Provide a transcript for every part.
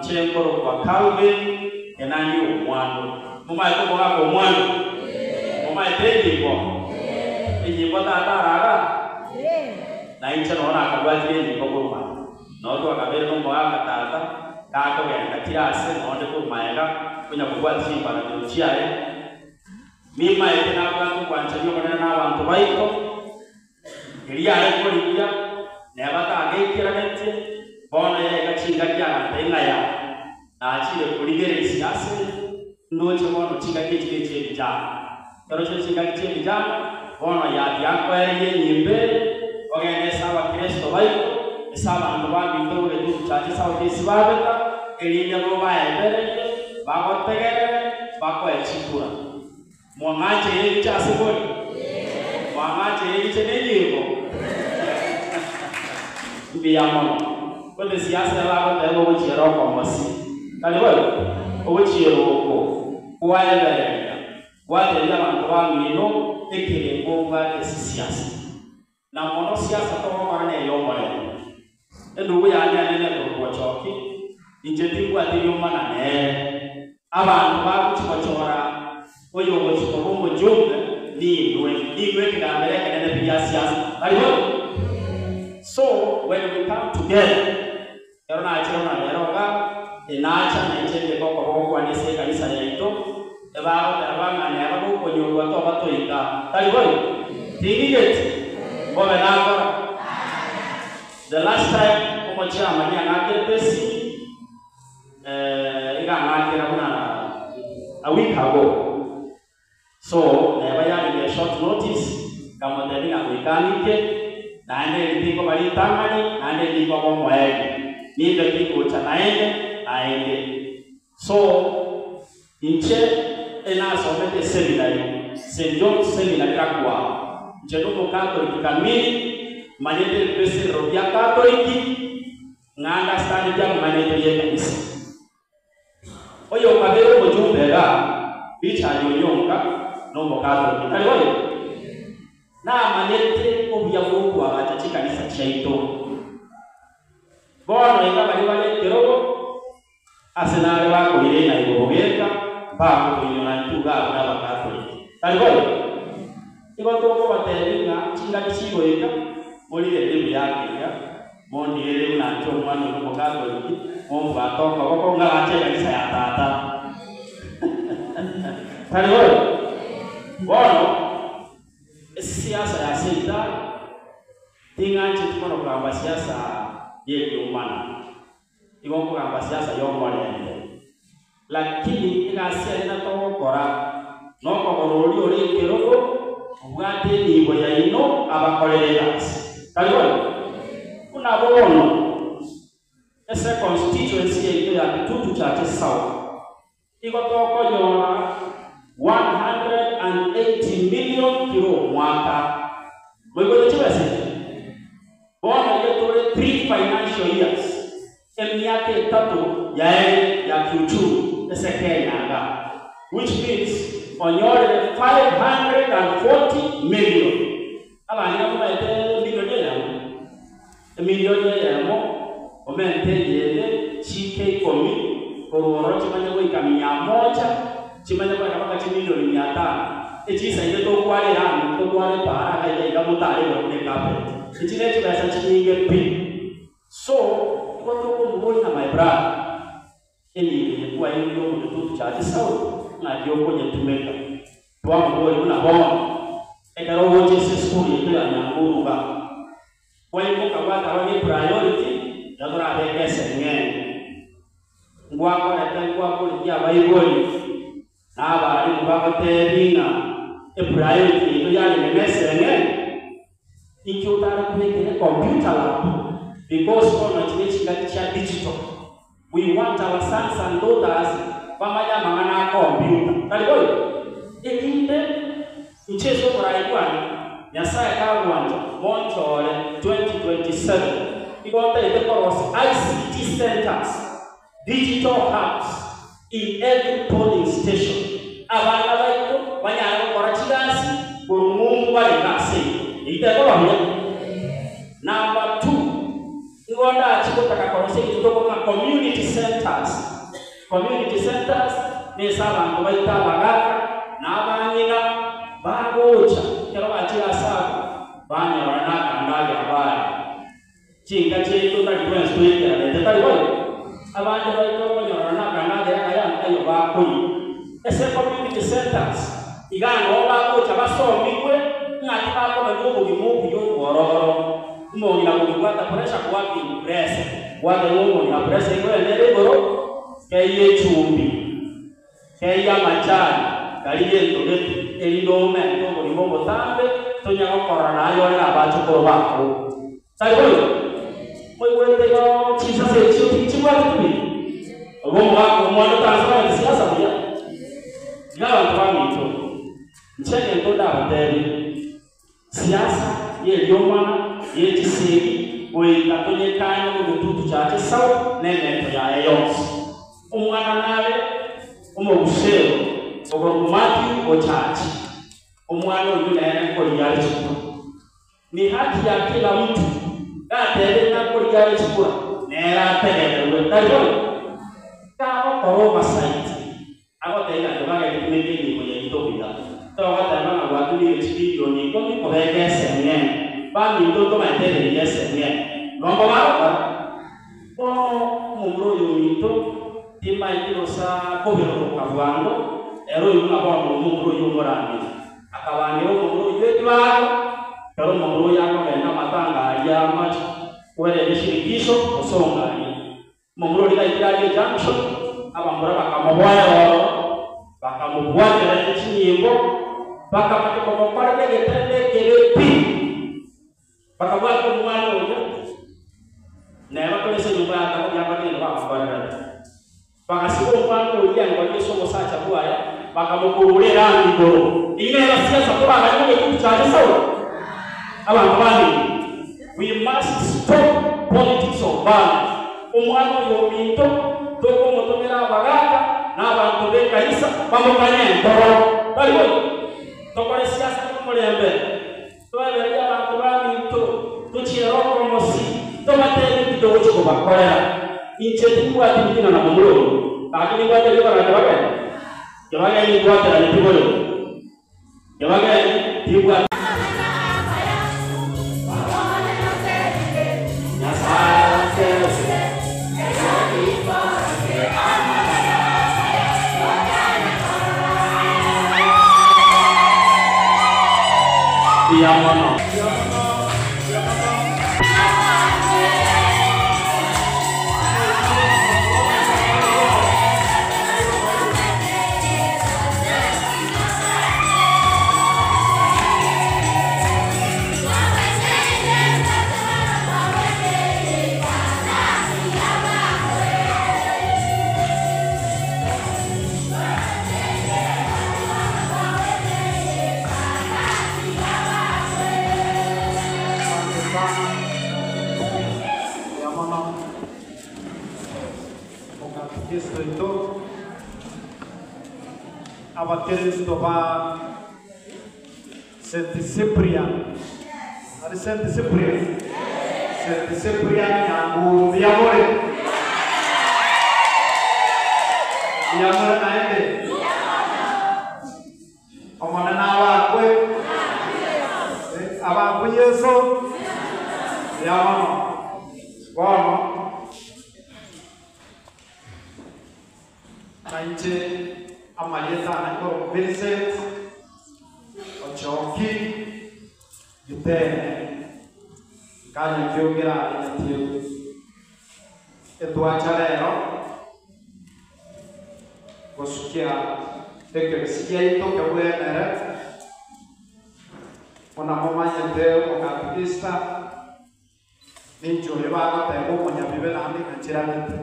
Inche nkorokwa Calvin Kenani Omwando. Momaete omogaka Omwando? Momaete enyimbo? Enyimbo tata araga? Na inche nonya nakabwatire enyimbo korwa aya. Noo twakabeire nomogaka tata, gakogenda kera ase nonde korwa magega, konya kobwatia chimbaratero chiaye. Nimaete nabwate obwanchani obonene nabanto baito. Erio are korigia, neba tageikeranetie, bono yaika chingaki agantebia ng'a yaa, nachire korigereria siasa eye, ndoche bono chingaki echi nechi'ebichano. Ekero chire chingaki chi'ebichano, bono yatia nkoererie enyimbo eye, ogende ase abakristo baito, ase abanto baminto bogetutu chache sauti ase babeta, erinde bo baebererie, bagotegerere, bakoe chikura. Mwang'acheire inche ase bori? Mwang'acheire inche nenyimbo? Mbuya mono. Gose siasa ebagoteba ogochiera okomosi. Tari boigo? Ogochiera oko kwaebereria, gwatebia abanto bamino ekerengo obwate ase siasa. Na mono siasa togokora ney'omorembe. Endugu yane enene ekorokwa Ochoki, inche timbwati riomana nere. Abanto bagochia gochora oyogochia koba omojumbe ninwe, ninwe ekegambero ekenene pi gia siasa. Tari boigo? So when we come together, ekero nachire buna rero iga, enacha nainche mbeke okoboko kwane ase ekanisa yaito, ebagoteba ng'a neba gokonyorwa toba toika. Tari boigo? Ting'igeti? Mbobe nakora? The last time omochairman ang'akerete esimi, eh, iga ang'akera buna a week ago. So neba yarenge a short notice, nkamotebia ng'a goika ang'ike, naende eri tinkoba ritang'ani, naende eri ninkoba omoerio. Nimbe tingocha naende, naende. So, inche enasomete eseminary, Saint John's Seminary Rakwaro. Inche nomokatoliki kamiri, manyete ebibeserero bia Katoliki, ng'a understandeti amang'ana aito y'ekanisa. Oyokabeire omochumba igaa, Richard Onyonka, nomokatoliki, tari boigo? Namanyete obuya bw'okoagacha chikanisa chiaito. Bono iga baria bare ekerogo, Ase nare bakoira enaibo bogeka, mbakotoinyora intwe iga abwo n'Abakatoliki. Tari boigo? Igo tokobatebia ng'a chingaki chigoika, morigererie buya ake iga, mondigererie buna inche omwana oino Omokatoliki, mombwate okoboko ng'agache ekanisa ya tata. Tari boigo? Bono, esiasa ya Saitani, ting'ancheti mono kogamba siasa y'eriomana. Igo nkogamba siasa y'omorembe. Lakini egasi enene togokora nokogora oria ore ekerogo obwate enibo yaino abakorere egasi. Tari boigo? Buna bono ase econstituency yaito ya Kitutu Chache South igo tokonyora 180 million kera omwaka. Moigwete chibesa echio? Bono iga tore three financial years, emiaka etato yaerire ya kiuchumi ase Kenya iga, which means onyorire 540 million. Abang'ina momaete emilioni eyemo? Emilioni eyemo omente eyende chiike ikomi korwa ororo chimanye goika mia moja, chimanye goika mpaka chimilioni mia tano. Echisaine tokwara erami, tokwara epaara iga iga iga motare igoro buna ecarpet. Echi ne chibesa chinyinge pi. So, igo tokomoboria ng'a my brother, enibo eye twaeirwe omogetutu chache Saulo, ng'aki okonyetumeka? Twamoboria buna bono, ekero ogocha ase esukuru yaito ya Nyamburu iga, Kwaimoka gwataba ne priority iga torabeke eseng'engo. Ngwakorete nkwaboretie abaibori na abalimu bagotebi ng'a epriority yaito yarenge ne eseng'engo? Inki otare kobekera ecomputer lab because bono echi ne chingaki chia digital. We want our sons and daughters bamanye amang'ana a computer. Tari boigo? Erinde inche ase oborai bwane, Nyasae kagwancha, monchore 2027, igo ntaete korosia ICT centres, digital hubs in every polling station, abana baito banyare gokora chigasi korwa ng'umbu bare iga ase igo. Eyio tekoba buya? Number two, Nigo ndachie gotaka korosia egento tokoroka community centres. Community centers nese abanto baito abagaka na abang'ina bagocha ekero bachire ase abwo banyorana na akandagera baria. Chinka chiaito tari twensi toikeranete, tari boigo? Abande baito okonyorana na akandagera akaya nkaiyo bakoria. Ase community centers iga noo bagocha basomigwe ng'aki bakomenya obogima obuya obwororo. Omong'ina kobibwata pressure kwapimwa pressure, gwateba omong'ina pressure igo ere igoro, keiyo echumbi. Keyia amachani, karia gento gete, erinde omente obogima obotambe, tonya gokorora naye ore nabachokoro bako. Tari boigo? Moigwete igo chinsase echio tichibwati tibiri? Obe omogaka omwana otasometi siasa buya. Iga abanto baminto, inche egento ndabatebie, Siasa y'eriomana ye chisegi goika tonyekanye bogetutu chache Saulo nemeto yaye yonsi. Omwana nare omogusero okorokwa Matthew Ochachi. Omwana oyio nere nkorigia are chikura. Ni haki ya kila mtu gatebire ng'a nkorigia are chikura nere ategererwe, tari boigo? Kagokora oversight Agotebia ng'a tobagete tumeke enyimbo yaito buya. Togoteba ng'a gwatumire chibilioni ikomi kobeka eseng'e. Baminto ntomaete eberi y'eseng'e. Nomba bagokora. Bono omomura oyo ominto timaeti gose akoberoroka bwango, ere oyio buna bono omomura oyio omoramiri. Akabangera omomura oyio ebibago, ekero omomura oyio akogenda amatanga aria amache, kwerende shirikisho gose ongaria. Omomura oria gaikire aria ejunction, abamura bakamoboera ororo, bakamobwatera ne chinyimbo, bakamanya komokorera egetende ekebe pi. Bakabwata omwana oria, neba tore ase enyomba ya tata yabageni bamokorerete. Bagasiba omwana oria engori ase obosacha bwaye, bakamokurura erangi igoro. Eyio nero siasa toraganye bogetutu chache Saulo? Abanto bamino, we must stop politics of violence. Omwana oyo ominto tokomotomera abagaka na abanto b'ekanisa bamokanye enkoro. Tari boigo? Tokore siasa nomorembe, toebererie abanto baminto, tochiere okomosi, tobatebie inki togochia kobakorera. Inche timbwati ritina na momura oyo, gaki nimbwate ribaga kebageni? Kebageni mbwateraneti borimo. Kebageni tibwati. Mbuya mono. Asante sana. Mbuya mono. Omokatekista oito. Abakristo ba St. Cyprian, ari St. Cyprian? St. Cyprian Nyanguru, mbuya more? Mbuya more naende? Omonene abakwe? Abakwe Yeso? Mbuya mono. Bono. Na inche amarieta ane nkorokwa Vincent Ochoki Gitene, nkanyakiogera are Nyatieko. Etwacha rero gosukia ekebisi giaito kebwenere, buna momanyete omokatikista, Ninche oyo bagoteba omonyabibe naende ng'a nchiranete.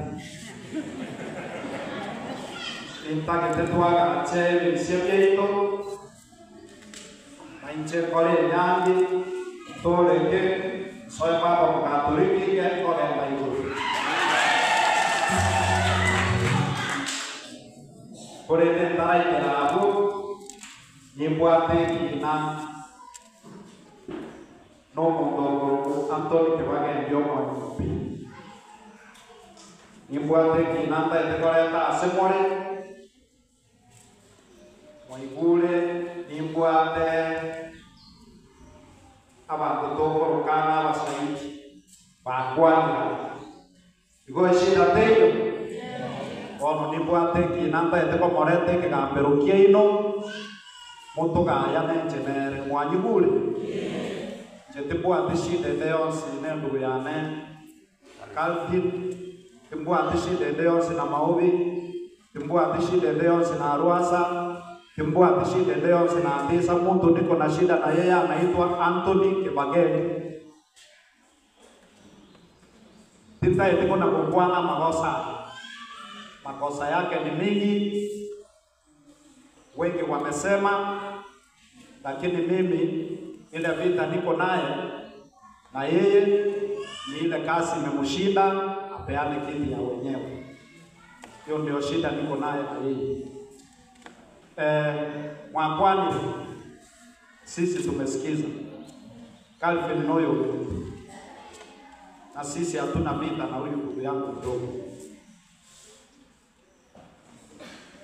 Nintagete twagache ebirisia biaito, na inche nkore enyangi, ntooreke, nsoe baba Omokatoriki ngende kogenda igoro. Korende ntaraikera abwo, nimbwate ekiina. Nomonto okorokwa Anthony Kebagembia omonyombi. Nimbwate ekina ntaete koreta ase more, moigure nimbwate abanto tokoroka ng'a abasaidi bakwanire. Igo eshida teiyo. Bono nimbwate ekina ntaete komoreta ekegambero kiaino, motogayane inche nere. Mwanyigure? Inche timbwati shida ende yonsi nendugu yane na Calvin, timbwati shida ende yonsi na Maobi, timbwati shida ende yonsi na Arwasa, timbwati shida ende yonsi na Andisa. Muntu niko na shida na yeye anaitwa Anthony Kibageni. Tintaeti kona gokwana amagoso aye. Makosa yake ni mingi, wengi wamesema, lakini mimi ile vita niko naye na yeye ni ile kazi imemshinda, apeane kiti ya wenyewe. Hiyo ndio shida niko naye na yeye. Mwakwani sisi tumesikiza Calvin Noyo, na sisi hatuna vita na huyu ndugu yangu mdogo,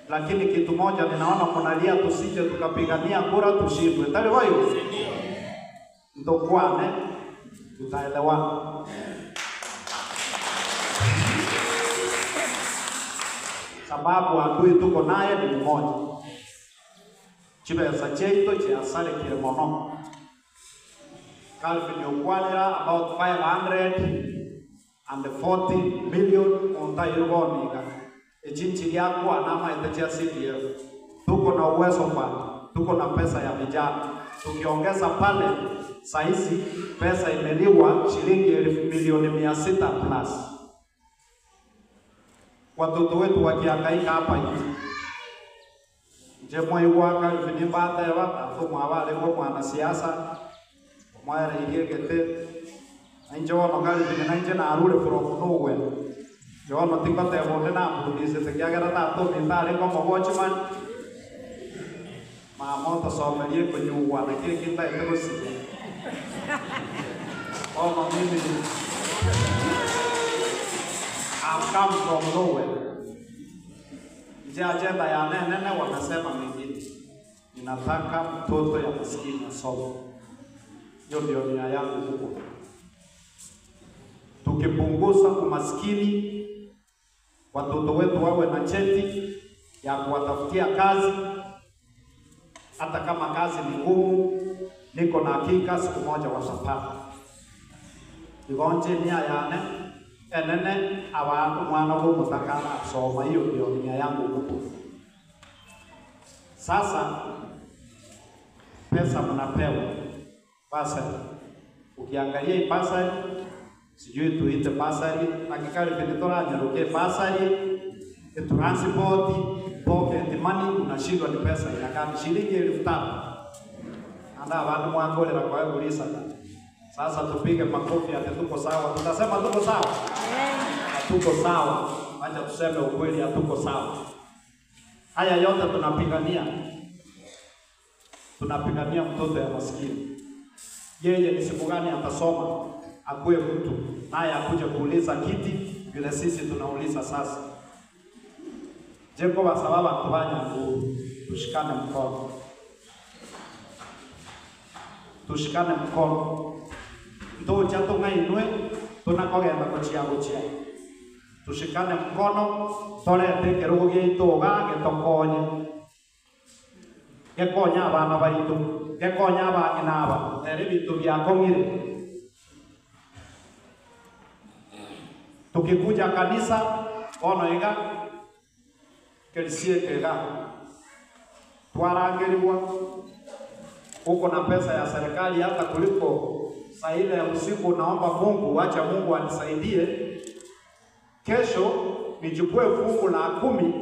lakini kitu moja ninaona munalia, tusije tukapigania kura tushindwe. Tali wayo ndokwane, tutaelewana. Sababu adui tuko naye ni mmoja, chibesa cheito chiasarekire mono. Calvin okwanera about 540 million ontairuboniga echinchi lyakwana amaete chia CDF. Tuko na uwezo fund, tuko na pesa ya vijana. Tukiongeza pale saizi pesa imeliwa shilingi 600,000 plus. Watoto wetu wakihangaika hapa hivi nje mwaiwa Calvin mbateba atumwa abarigwo mwanasiasa mwaereirie gete nainche bono Calvin nainche narure from nowhere nche bono tingoteba onde nambundisete kiagera tata ominto arenge omogochimani mama otosomerie konyugwa naki eki ntaete gosiria bono mimi I've come from nowhere. Nje agenda yane enene wamesema mengine, ninataka mtoto ya maskini asome. Hiyo ndio nia yangu kubwa. Tukipunguza umaskini, watoto wetu wawe na cheti ya kuwatafutia kazi, hata kama kazi ni ngumu, niko na hakika siku moja watapata. Igonje nia yane enene abantu mwana w'omutakana asoma, hiyo ndio nia yangu kubwa. Sasa pesa mnapewa basari, ukiangalia hii basari, sijui tuite basari nakikali vilitoranyaruke basari transport pocket money, unashindwa ni pesa inakaa ni shilingi 5,000 anda abantu mwangolera kwa kulisa. Sasa tupige makofi ati tuko sawa. Tutasema tuko sawa? Hatuko sawa. Acha tuseme ukweli, hatuko sawa. Haya yote tunapigania, tunapigania mtoto ya maskini. Yeye ni siku gani atasoma akuwe mtu naye akuje kuuliza kiti vile sisi tunauliza sasa. Je, kwa sababu tubanya tushikane mkono, tushikane mkono ndocha tung'ainwe tunakogenda gochia gochia tushikane mkono torete ekerogo giaito iga getokonye gekonya abana baito gekonya abang'ina aba ere ebinto biakong'ire. Tukikuja kanisa bono iga kerisie iga twarangeriwa uko na pesa ya serikali hata kuliko saa ile ya usiku, naomba Mungu, acha Mungu anisaidie kesho nichukue fungu la 10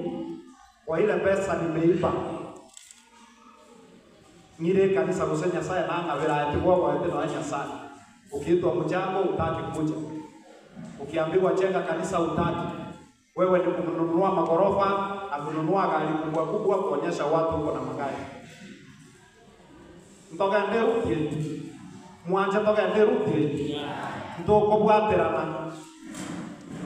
kwa ile pesa nimeiba ngire kanisa gose Nyasaye nang'abira ati gwogo ati no Nyasaye. Ukiitwa mchango utaki kuja, ukiambiwa jenga kanisa utaki. Wewe ni kununua magorofa na kununua gari kubwa kubwa kuonyesha watu uko na magari. Ntogende rutie mwanje togende rutie ntokobwaterana.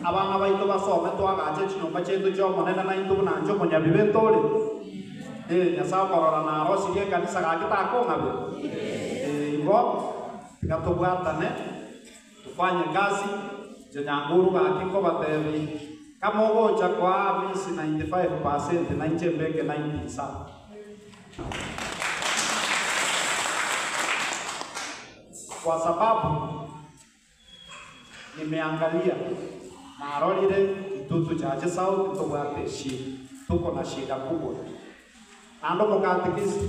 Abana baito basome toagache chinyomba chiaito chi'Omonene naintwe buna inche omonyabibe ntore. Ee, Nyasae okorora narosirie ekanisa gaki takong'abera. Ee, igo tiga tobwatane tofanye kazi, inche Nyanguru gaki nkobatebi, kama ogocha koa Hamisi 95% nainche mbeke 90 insa. Kwa sababu nimeangalia narorire Kitutu Chache South ntobwate eshida, tuko na shida kubwa. Naende omokatekisi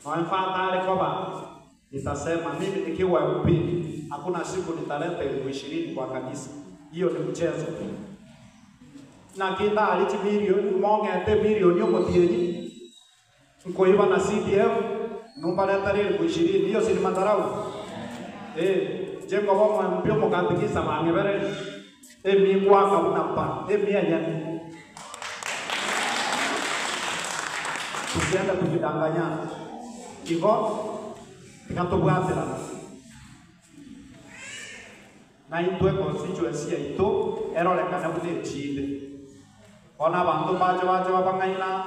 nonya father are koba nitasema mimi nikiwa MP hakuna siku nitaleta elfu ishirini kwa kanisa, hiyo ni mchezo. Naki ndari chimilioni mong'ete emilioni omotienyi Nkoiba na CDF numbaretere elfu ishirini hiyo si ni madharau? Eh, inche nkoba omo MP omokatikisa bang'ebererie emi ngoaka buna pa emi enyene. Tusiende tukidanganyana. Igo tiga tobwaterane. Naintwe constituency yaito erorekane buna echinde. Bono abanto mbache bache babang'aina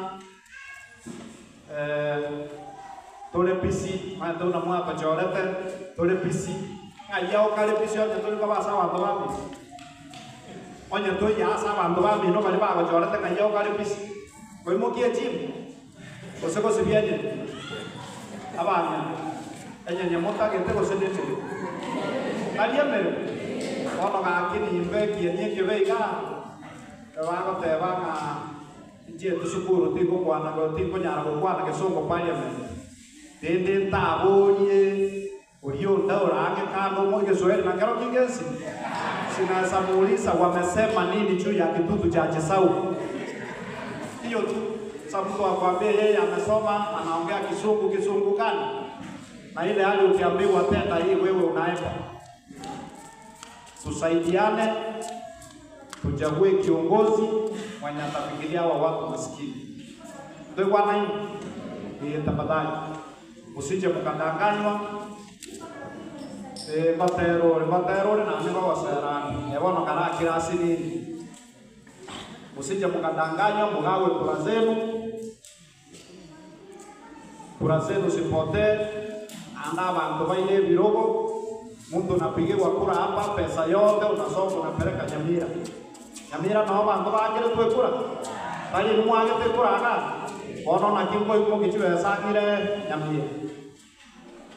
tore busy, omanyete buna mwatochorete, tore busy, ng'ai ao kare busy onye tori koba ase abanto bamino? Onye toiyo ase abanto bamino baria bagochorete ng'ai ao kare busy? Koimokia echimu? Gose gosibia enyenye? Abang'ina, enyenye motagete gose nemeremo? Tari emeremo? Bono gaki nimbe ekieni ekebe igaa, Bagoteba ng'a inchiete sukuru tingokwana tinkonyara gokwana gesongo parliament, rende ntaborie oria onde orang'e kando omo egeswahili nakero kingesi? Sinaweza muuliza wamesema nini juu ya kitutu cha Chesau? Hiyo tu. Sasa mtu akwambie yeye amesoma anaongea kizungu kizungu gani? Na ile hali ukiambiwa tenda hii wewe unaepa. Tusaidiane tuchague kiongozi mwenye atafikiria hawa watu maskini. Ndoigwanaine? Ee, tafadhali musije mukadanganywa ee, ngotera ore ngotera ore naende ngogoserani ee bono karakire ase nini. Musije mukadanganywa mugawe kura zenu, kura zenu zipotee, naende abanto baire ebirogo, Mtu unapigigwa kura hapa, pesa yote unasonga unapeleka Nyamira. Nyamira nao abanto baakeretwe ekura? Tari inwe mwagete ekura igaa? Bono naki nkoimokia chibesa ng'ire Nyamira?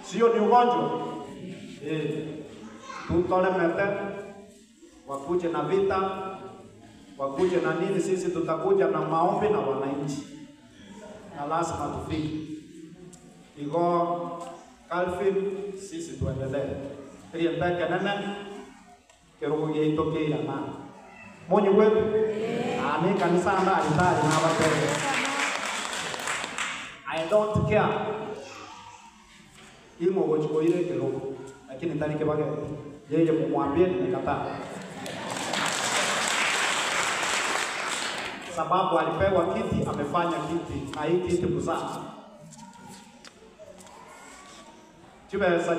Sio ni ugonjwa? Eh, tutoremete wakuje na vita, wakuje na nini, sisi tutakuja na maombi na wananchi, na lazima tufike. Igo Calvin, sisi tuendelee. Erieta ekenene kerogo giaito keirana. Monyigwete? Aa ne ekanisa ande aritari nabatebia. I don't care ing'o ogochi koira ekerogo, lakini tari kebagete. Yeye mumwambie nimekataa. Sababu alipewa kiti, amefanya kiti, na hii kiti mzaa. Chibesa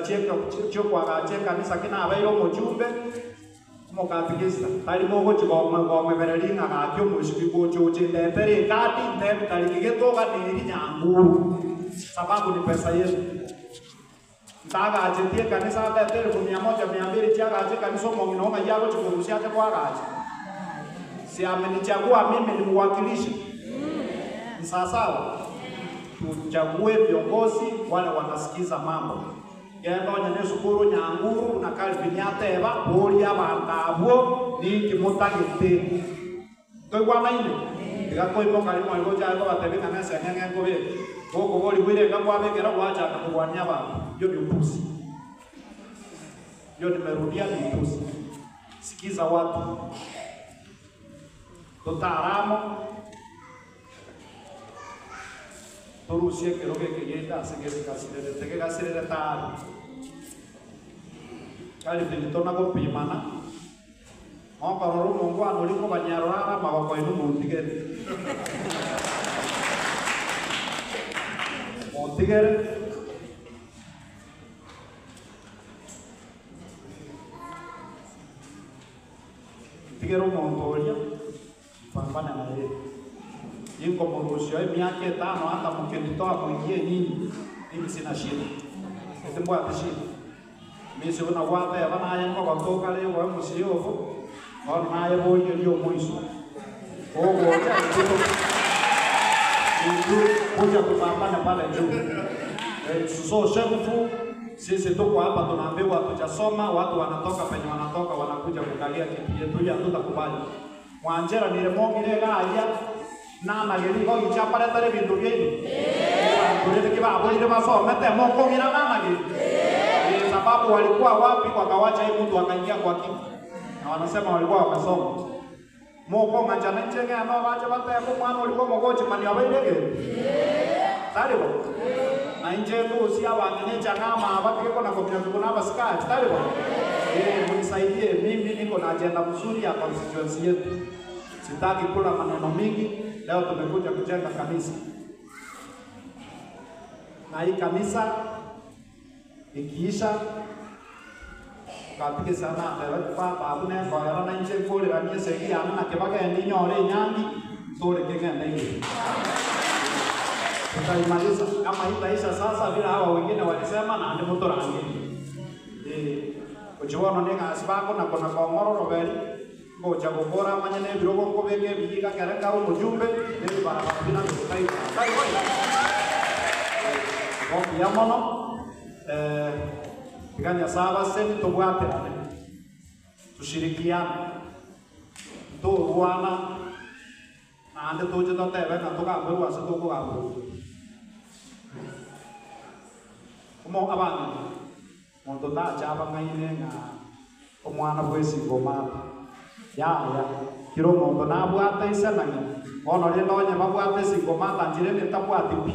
chi'okoagacha ekanisa ki nabeire omochumbe, omokatikista, tari mogochi komoebereria ng'a gaki omosibwa gocha oche ndetere ekadi ntebi tariki getoganeiri nyanguru, sababu ni pesa yetu. Ntagachetie ekanisa ndete elfu mia moja mia mbili chiagache ekanisa omong'ina oo ng'ai agochi korusia ache koagacha? Si amenichagua mimi nimwakilishe? Ni sawasawa? Tuchague viongozi wale wanasikiza mambo. Genda onye nesukuru Nyanguru buna Calvin ateba, boria abanto abwo ninki motagete. Ntoigwanaine? Tiga koimoka rimo igo ochake kobatebia ng'a neseng'eng'e nkobeka. Gokoborigwa irenga kwabekera gwachaka korwania abanto. Hiyo ni upuzi. Hiyo nimerudia ni upuzi. Sikiza watu. Totare amo. Torusie ekerogo eke giaito ase gegasirerete, gegasirerete aria. Calvin tona gopimana, mokorora omongwana oria nkobanyarora are amagoko aino montigere. Montigere. Ntigere omonto oria, mpambane naye. Ninkomorusia emiaka etano hata mokenitoa moingie nyinyi, mimi sina shida. Timbwati shida. Misi buna gwateba naye nkogotoka rigo omosie obo, bono naye borie ria omoiso. Ogocha intwe intwe kuja tupambane pale juu. It's so shameful. Sisi tuko hapa tunaambiwa hatujasoma, watu wanatoka penye wanatoka wanakuja kukalia kiti yetu, hiyo hatutakubali. Mwanjera nire mogire gaya nanageri go gichaparetare bintu byenyu bantu rere kibaborire basomete mokong'ira nanageri sababu walikuwa wapi wakawacha hii mtu akaingia kwa kiti na wanasema walikuwa wamesoma mokong'anchana inche ng'eno bache batebe omwana orikwa omogochi mani abairege taribo na inche ndusi abange nechang'ama batige na komyambigo na abasikari taribo munisaidie mimi niko na ajenda mzuri ya constituency yetu sitaki kula maneno mingi leo tumekuja kujenga kanisa na hii kanisa ikiisha ukapige sana babu nenkoera na inche nkoreranie esegi yane na kibageni nyore enyangi ntore keng'ende igoro tutaimaliza kama itaisha sasa vile hawa wengine walisema na ndi muturange uchiwono ni ng'asi bako na kona kong'oro roberi ngocha gukora manye na ebirogo nkobeka ebiyiga kere kare omojumbe na ebibarabara bina mbuya mono iga Nyasaye abaseni tobwaterane tushirikiane ntorwana naende toche totebe ng'a togambwerwa ase tokogambwerwa omo abang'ina monto tacha abang'aine ng'a omwana bwa esingomata yaya kira omonto nabwate ise na ng'ina bono rende onye babwate esingomata nchire netabwati pi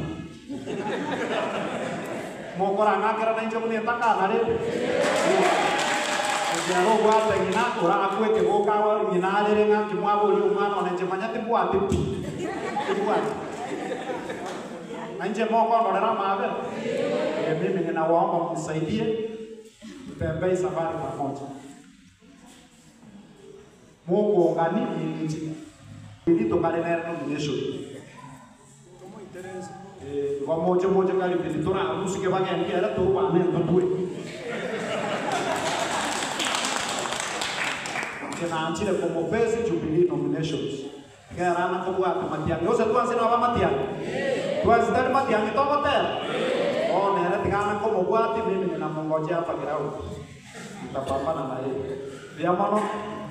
mokorang'akera na inche buna etakana rende nchera obwate ng'ina orakwe ekegoka ng'ina arere ng'a kimwaboria omwana one inche manya timbwati pi timbwati na inche mokondorera amabera mimi ninawaomba mnisaidie tutembee safari pamoja mukuungani inchi ili tukarenera nomination igo moche moche karibini turarusie bageni kera turwane totue kinanchire kumufesi Jubilee nominations kerana kobwate Matiang'i ose twansi noba Matiang'i twansi tari Matiang'i togotera oh nere tigana komobwati mimi ninamongojea hapa ground tutapambana na yeye bia mono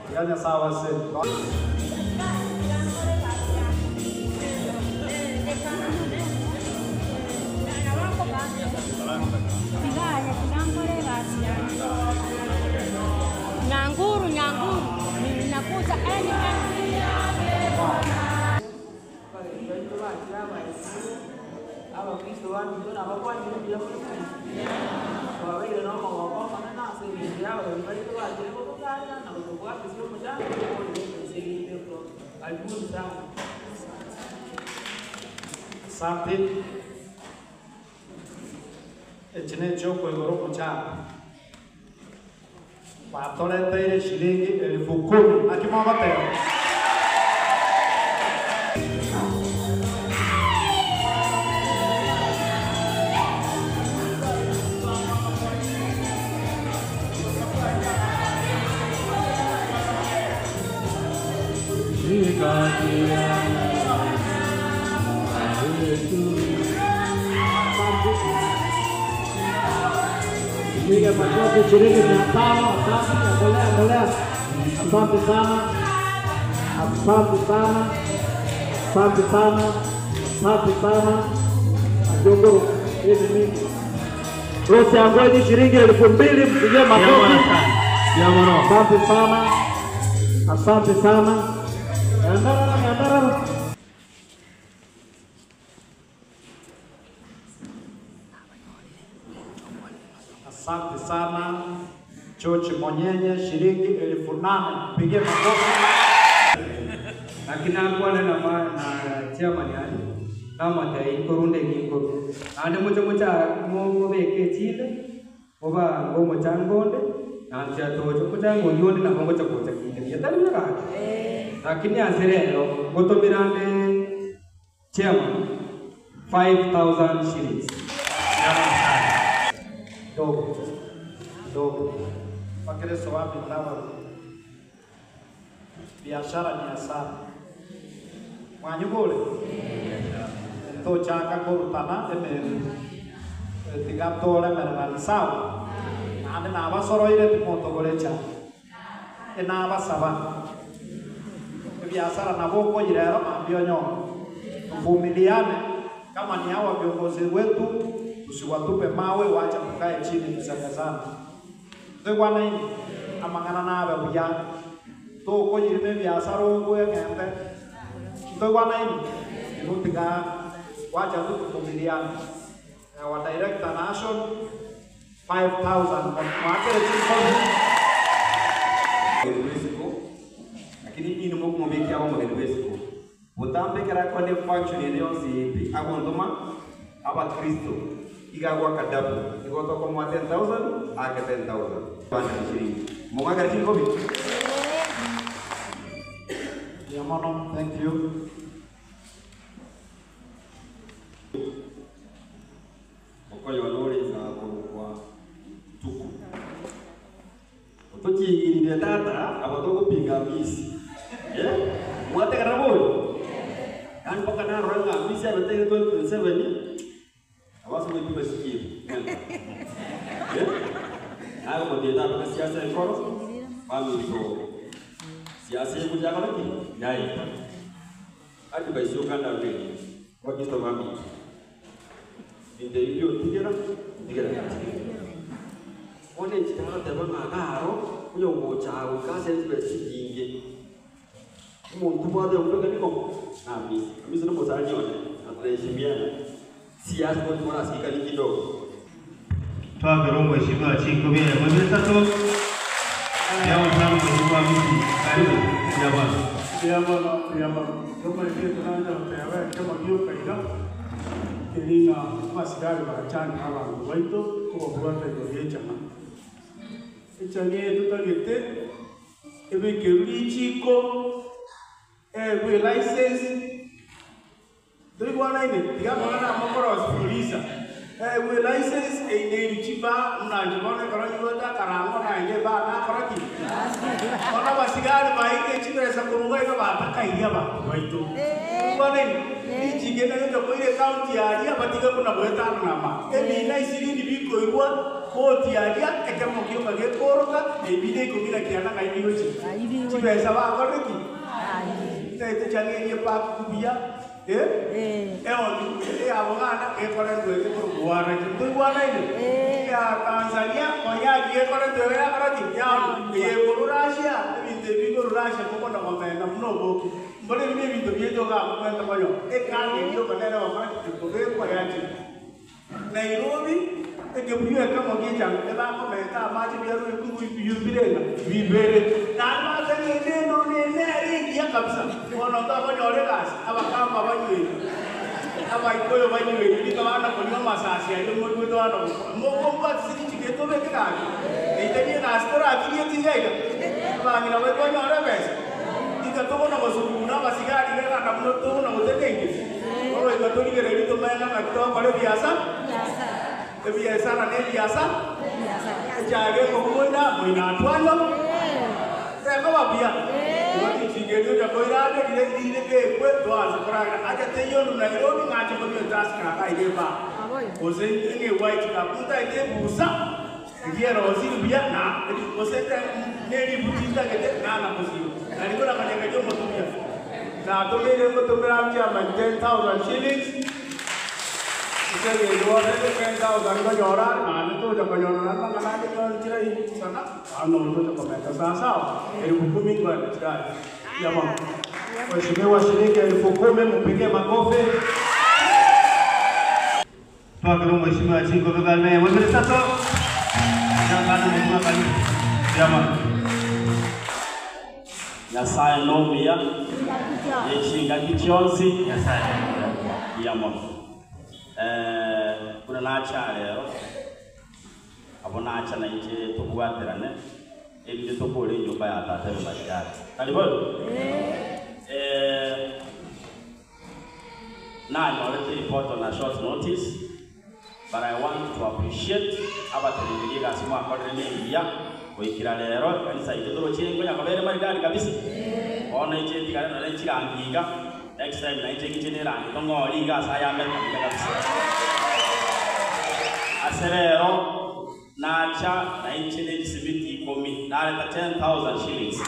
tiga Nyasaye ase Nyanguru, nyanguru, ninakuza any abakristo baminto nabakwanire mbuya muri twabaire n'omogoko omonene ase ebinto by'abarebi baito bakire gotokarera na gotobwatisia omochando okoreesegeireko karibuni sana. Asante. Eki nekyokoigora omukyalo batoreteire shilingi 10,000 nakimogoteba Piga makofi 500. Asante, endelea, endelea. Asante sana, asante sana, asante sana, asante sana. Ajogoro, hii ni mingi. Rose Angwenyi shilingi 2,000, mpigie makofi. Asante sana, asante sana. Endelea, endelea. Asante sana George Monyenye shilingi 8,000. Pigie makofi. Lakini akwana na ma na chairman yani namate inkorunde nginko ande mucho mucha mo mobeke chile oba ngo muchangonde na ntia tocho muchango yonde na mongo cha kocha kinde. Eria tari buya gaki? Lakini ase rero ngotomera nde chairman 5000 shillings. Kidogo kidogo, Wakristo wapi mnawa biashara ni hasara mwanyigure ntochaka korutana emeru tiga toremererani sawa naende nabasoroire timotogora echae enabasaba ebiasara nabo okoyira ero mambia onyore tuvumiliane kama ni hawa viongozi wetu tusiwatupe mawe wacha tukae chini tusemezane toigwanaine amang'ana nabe buya tokoyirima ebiasara obwe ng'ende ntoigwanaine igo tiga wacha tu tuvumiliane our director nation 5000 mwakere chikobi Mugeni bw'isiko lakini ini mokumobeki abo mugeni bw'isiko butambekera kone function ene yonsi ipi agontoma abakristo igagwa kadabu igotokomwa 10000 ake 10000 bana ishirini mugagara chikobi Yamono, thank you. okoyo lori za kwa tuku utuchigirire tata abo tugupinga misi eh mwategera bori yani mpaka narora ng'a misi abeteire 2027 abaso gwipima sikiri eh nago muteta mpaka siasa enkoro baminto siasa ekujakora ki yaita advice yokanda rweri bakristo baminto inde ibyo ntigera ntigera one nchikara teba ng'agaro uyo gochago kase ntibe siginge umuntu bwade umbeka niko na misi misi no mosani one atunaheshimiana siasa kwa tunaona sikika ni kidogo Twagera omheshimiwa Chinko bia mwezi tatu ya mfano mheshimiwa mimi karibu ya bwana Yamano, yamano, yomalire tunanja otewe kama giokaira erina abasigari barachani abandu baito kobabwata igoro ya echang'a echang'a eye totagete ebekeru richiko egwe license toigwanaine tiga amang'ana amakorosi polisa egwe license eineiru chiba mnanche bono ekero nyigwete akarango naende ba nakora ki bono abasigari baike chibesa koruga iga batakairia abanto baito igwanaine richike nayo koire county aria batiga kuna gwetana nama ebina ishirini bikoirwa koti aria ekemo kioka gekoroka ebina ikumi na kianda ngai bigochi chibesa bakorire ki itaete chang'erie park kubuya eoni eyabogana gekoretwe gekorogwana toigwanaine ya Tanzania onyaki gekoretwe gekorati yaoni eyekuru Russia ebinto ebi bikoru Russia kobona gomena muno oboki mbore ebi nebinto bieto gakokwenda koyo ekanga erio konene gokora ekobekwa yachi Nairobi ekebuyu ekemo gichang ebakometa amache biaru bikubirenga bibere namateng'eneno neneringiya kabisa bono ntabanyore egasi abakamba banyweri abaikoyo banyweri rika bana konywa amasasi aria moigwete bana mokombwatisirichiketobeke gaki eitari egasi torakirie tigaiga abang'ina baitu banyore ebesa ika togona gosuguna abasigari geganda muno togona gotenengi oroika torigereria tomenya ng'aki togokora ebiasa ebiasara na ebiasa echage komoina moina atwalo teko babuya igotichigerio jakoirande rire rire gekwe twanse koragera acha teyondu Nairobi ng'ache konywa etasikaka ire ba gose ng'e white cup ntaete ebusa riero buya na gose neributitagete nana kosiba nariko nakanyeka omotumia natumire ngotumira chairman 10000 shillings Mheshimiwa shilingi 10,000 mpigie makofi. Twagera omheshimiwa Chinko bia mwezi tatu ya bwana mheshimiwa karibu ya bwana Nyasaye nomuya yechingaki chionsi Nyasaye yamono kuna nacha lero abo nacha nainche tobwaterane Erinde tokore enyomba ya tata ebe maridadi. Tari boigo? Eh, nanyorete report on a short notice, but I want to appreciate abateneneri egasi mwakorire ne engiya goikera rero ekanisa yaito toroche nkonya koba ere maridadi kabisa. Bono inche ntigare nonye ne chirangi iga, next time nainche ng'iche ne erangi tong'ori iga ase ayamete buya kabisa. Ase rero Nacha nainche ne chisimiti ikomi, nareta 10,000 shillings.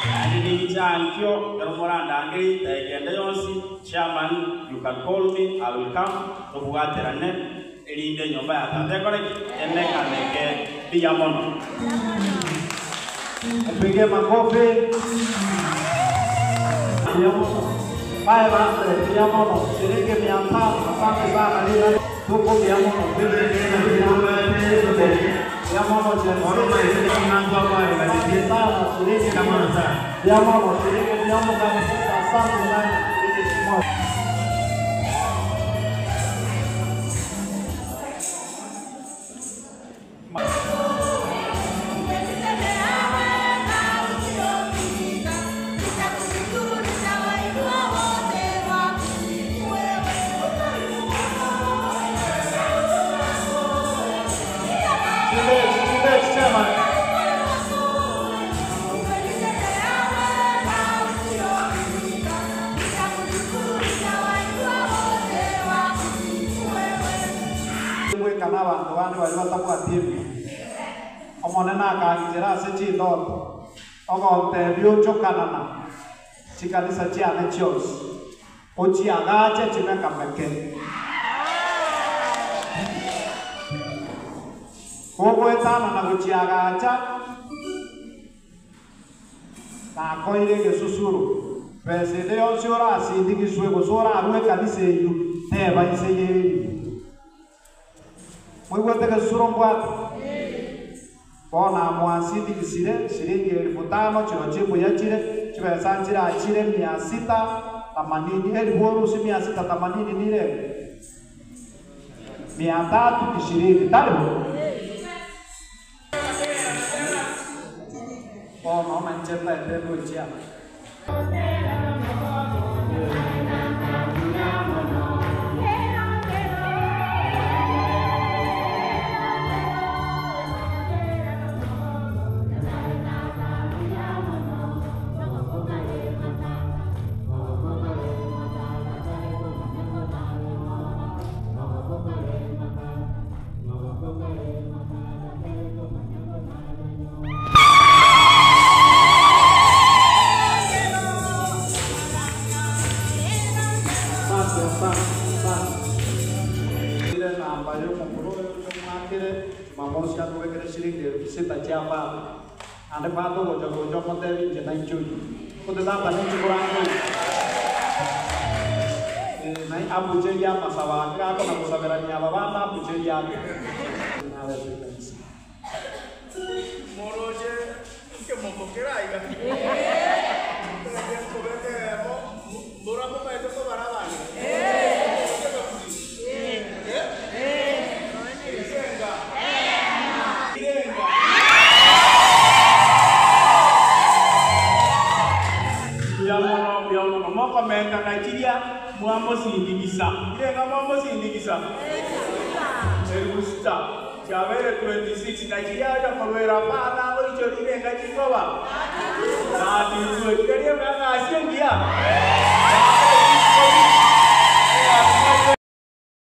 Naende ninche ankio, ekero morandangerie dakika ende yonsi, Chairman, you can call me, I will come, tobwaterane, erinde enyomba ya tata ekore ki? Emekameke. Mbuya mono. Mpige makofi. Mbuya mono. 500 mbuya mono. Shilingi 500. Asante sana. Lila. Tuko mbuya mono. Mbuya mono. Asante sana. Shilingi mbuya mono. Shilingi 106. Asante sana. Shilingi 100. Gweka na abanto bande baria batabwati ebibe. Omonene akanchera ase chindoto, ogontebia ochokanana chikanisa chiane chionsi, ochiagache chimekameke. Kogoetana na gochiagacha, nakoire egesusuro, besa ende yonsi orasindigiswe gose orarue ekanisa eyio, teba inse y'eribu. Moigwete egesusuro mbwate? Bono amwansindigisire shilingi 5,000 chirochio mbuya chire, chibesa nchirachire 680, elifu orusie 680 nirenga? 320, tari bo? Bono nainche ntaete ndochie aa. Asante, asante, asante. Ire namba y'omokoro oyo omwakere Jumamosi atobekere shilingi 6,000 chia baba. Ande baba ogocha gocha omotebi inche nainche oyio. Kote tata ninche korange oyio. Eh, nai abucherie amasabo ake gakona gosaberania aba bana abucherie ake. Narete ekanisa. Moroche ekemoko keraiga. Nkobeka eyemo, mbora momaete kobara abande. Irenga. Irenga. Mbuya mono, mbuya mono. Mokomenta na chiria mwamosindigisa. Irenga mwamosindigisa. 6,000. Chiabeire 26 na chiria acha korwera abana ngoicho rirenga chikoba. 32 chiria riembe ng'asi engiya.